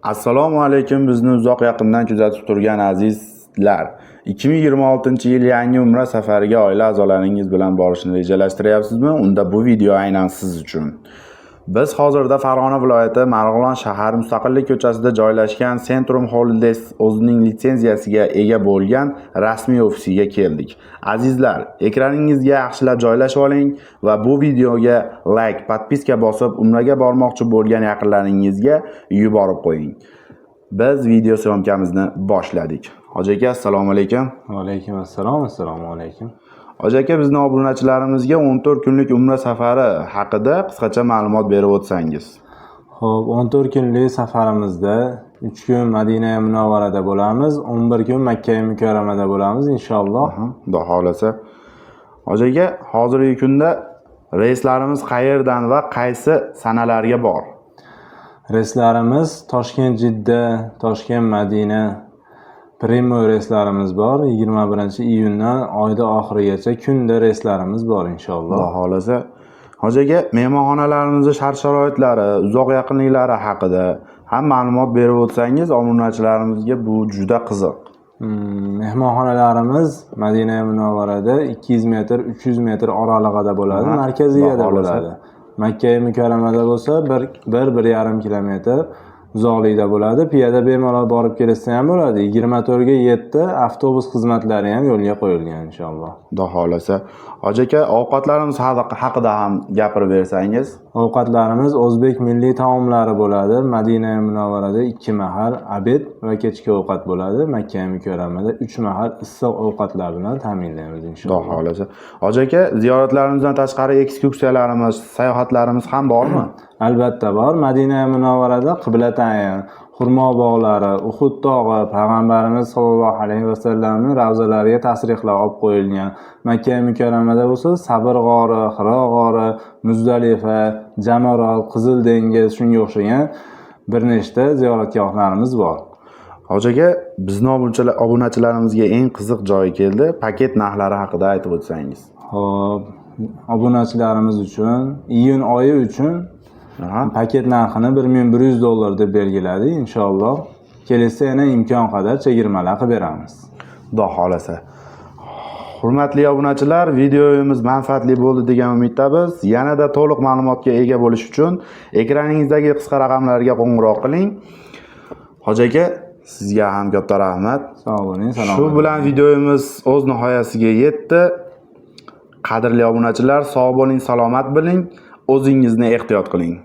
Assalomu alaykum, bizni uzoq yaqindan kuzatib turgan azizlar. 2026-yil yangi umra safariga oila a'zolaringiz bilan borishni rejalashtiryapsizmi? Unda bu video aynan siz uchun. Biz hozirda Farg'ona viloyati Marg'ilon shahari Mustaqillik ko'chasida joylashgan Centrum Holidays o'zining litsenziyasiga ega bo'lgan rasmiy ofisiga keldik. Azizlar, ekraningizga yaxshilab joylashib oling va bu videoga like, подписка bosib, umraga bormoqchi bo'lgan yaqinlaringizga yuborib qo'ying. Biz video съёмка mizni boshladik. Hoji aka, assalomu alaykum. Va alaykum assalom, assalomu alaykum. Hoji aka, bizni obunachilarimizga 14 kunlik umra safari haqida qisqacha ma'lumot berib o'tsangiz. Xo'p, 14 kunlik safarimizda 3 kun Madina Munavvarada bo'lamiz, 11 kun Makka Mukarramada bo'lamiz inshaalloh. Xudo xohlasa. Hoji aka, hozirgi kunda reyslarimiz qayerdan va qaysi sanalarga bor? Reyslarimiz Toshkent Jidda, Toshkent Madina прямой reyslarimiz bor. 21-iyundan oyda oxirigacha kunda reyslarimiz bor inshaalloh. Xudo xohlasa. Hoji aka, mehmonxonalarimizni shart-sharoitlari, uzoq yaqinliklari haqida ham ma'lumot berib o'tsangiz, obunachilarimizga bu juda qiziq. Mehmonxonalarimiz Madina Munavvarada 200 metr, 300 metr oralig'ida bo'ladi, markaziyada Xudo xohlasa. bo'ladi. Makka Mukarramada bo'lsa 1 1,5 kilometr uzoqlikda bo'ladi. Piyoda bemalol borib kelishsa ham bo'ladi. 24 ga 7 avtobus xizmatlari ham yo'lga qo'yilgan inshaalloh. Xudo xohlasa. Hoji aka, ovqatlarimiz haqida ham gapirib bersangiz. Ovqatlarimiz o'zbek milliy taomlari bo'ladi. Madina Munavvarada 2 mahal обед va kechki ovqat bo'ladi. Makka Mukarramada 3 mahal issiq ovqatlar bilan ta'minlaymiz Xudo inshaalloh. xohlasa. Hoji aka, ziyoratlarimizdan tashqari ekskursiyalarimiz, sayohatlarimiz ham bormi? Albatta bor. Madina Munavvarada Qiblatayn, xurmo bog'lari, Uhud tog'i, payg'ambarimiz sollallohu alayhi vasallamning ravzalariga tasrihlar olib qo'yilgan. Makka Mukarramada bo'lsa Sabr g'ori, Hiro g'ori, Muzdalifa, Jamarot, Qizil dengiz, shunga o'xshagan bir nechta ziyoratgohlarimiz bor. Hoji aka, bizni obunachilarimizga eng qiziq joyi keldi. Paket narxlari haqida aytib o'tsangiz. Xo'p, obunachilarimiz uchun iyun oyi uchun paket narxini 1100 dollar deb belgiladik inshaalloh. Kelsa yana imkon qadar chegirmalar qilib beramiz. Xudo xohlasa. Hurmatli obunachilar, videomiz manfaatli bo'ldi degan umiddamiz. Yanada to'liq ma'lumotga ega bo'lish uchun ekraningizdagi qisqa raqamlarga qo'ng'iroq qiling. Hoji aka, sizga ham katta rahmat. Sog' bo'ling, salomat. Shu bilan videomiz o'z nihoyasiga yetdi. Qadrli obunachilar, sog' bo'ling, salomat bo'ling, o'zingizni ehtiyot qiling.